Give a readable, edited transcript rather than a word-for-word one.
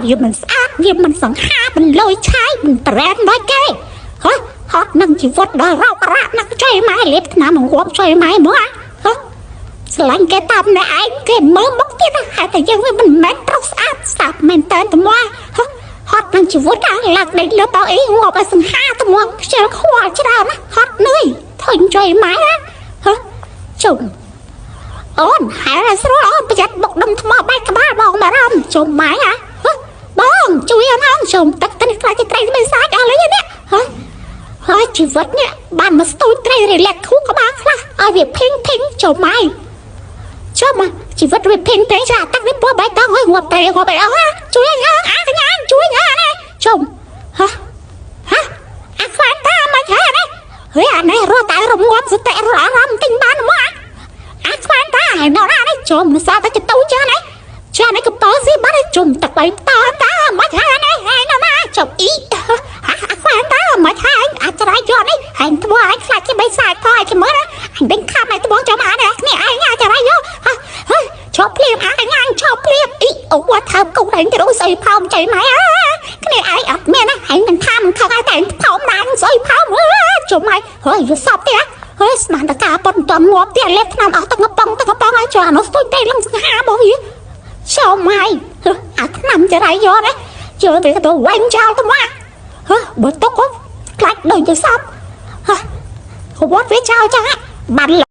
វាមិនស្អាតវាមិនសង្ហាមិនលយឆាយមិនប្រែនដូចគេហ៎ហត់នឹងជីវិតដល់រោគរ៉ាក់ណាស់ជួយម៉ែលេបថ្នាំងាប់ជួយម៉ែមកហ៎ ស្រឡាញ់គេតាមអ្នកឯងគេមើលមុខទៀតហេតុតែយើងវាមិនមែនប្រុសស្អាតស្អាតមែនតើត្មហហត់នឹងជីវិតអាឡើងដេកលើតោអីងាប់ឲ្យសង្ហាត្មខ្ជិលខ្វល់ច្រើនណាហត់នឿយធុញជួយម៉ែណាហ៎ជុំអូនហែលស្រួលអូនប្រយ័ត្នបុកដុំថ្មបែកក្បាលបងបារម្ភជុំម៉ែហ៎បងជួយអូនហងជុំទឹកទៅនេះខ្លាចគេត្រីមិនសាចអស់លេងនេះហ៎ហើយជីវិតនេះបានមកស្ទូចត្រីរលាក់ខួរក្បាលខ្លះឲ្យវាភីងភីងជុំម៉ែ ចុះមកជីវិតវាភេងពេងចាតាក់នេះពោះបែកតង់ហើយងាប់តែងាប់អីអស់ជួយអញអាកញ្ញាជួយអញណាជុំហ៎ហ៎អាខ្វានតាមកហ៎ណាហេអានេះរត់តែរងាប់សតិរអារម្មណ៍ទិញបានមកអាខ្វានតាហើយណោណានេះជុំសតែចទូចានេះចានេះកប៉ស៊ីបាត់ជុំទឹកបីតតាមកហ៎នេះហើយណោណាជុំអ៊ីអាខ្វានតាមកហើយអាចរៃយកនេះហើយធ្វើឲ្យខ្លាចគេបីសាយថយគេមើលណាអញដេញខាំឲ្យត្បូងចំអានេះគ្នាឯងអាចរៃយកហ៎ ឈប់ភ្លាមអាញ៉ាញឈប់ភ្លាមអ៊ីអូវថាកូនឯងទៅស្អីផោមចៃម៉ែគ្នាឯងអត់មានណាឯងមិនថាមិនខឹងឯងតែផោមណាស្អីផោមជុំហើយហើយវាសពទៀតហើយស្មានតកាប៉ុនតងាប់ទៀតលេបថ្នាំអស់ទឹកកំប៉ុងទឹកកំប៉ុងហើយចុះអានោះស្ទួយទេលឹងសង្ហារបស់វាចូលម៉ៃអាថ្នាំចរៃយកណាជឿទៅទៅវែងចោលទៅមកហ៎បើទុកខ្លាចដូចទៅសពហ៎វត្តវាចោលចឹងបាន។